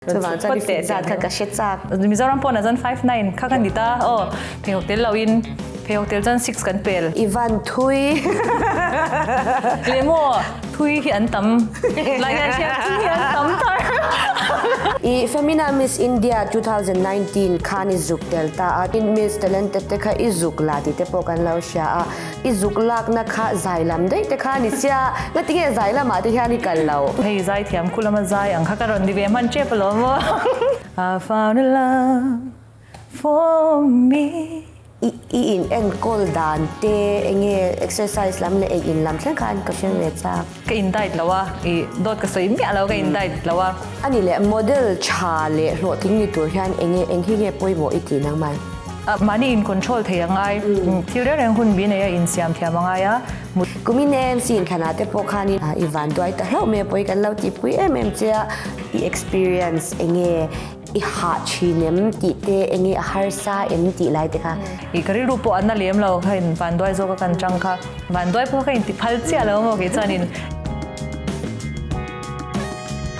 Chuvang chuan i fit zat kha ka hre chak. Mizoram pawn ah chuan 59 kha ka ni ta aw pheikhawk tel lo in pheikhawk tel chuan 6 kan pel. I van thui. Leh maw thui hi an tam lai hian hriat thui hi an tam thar. I Femina Miss India 2019 khan i zuk tel ta a, Miss Talented te kha i zuk la tih te pawh kan lo hria a. I zuk lakna kha zai lam daih te kha a ni sia, ngatinge zai lamah te hian i kal lo? Hei zai thiam khu lama zai ang kha ka rawn ni ve hman tep alawm aw. I found a love for me. I i in enkawl dan te enge exercise lam leh ei in lam thleng khan ka hre ve chak. Ka in diet lo a, i dawt ka sawi miah lo ka in diet lo a. Ani leh model tha leh hlawhtling ni tur hian enge eng hi nge pawimawh i tih nangmai? Mahni in control thei a ngai, thil reng reng hun bi nei a insiam thiam a ngai a. Kumin AMC inthlanah te pawh khanin i vanduai ta hlauh mai a pawi kan lo tihpui em em che a, i experience enge i hah thin em tih te enge a harsa em tih lai te kha. I ka rilru pawh a na lem lo kha in vanduai zawk a kan chang kha, vanduai pawh kha in ti phal chiah lo maw kei chuanin.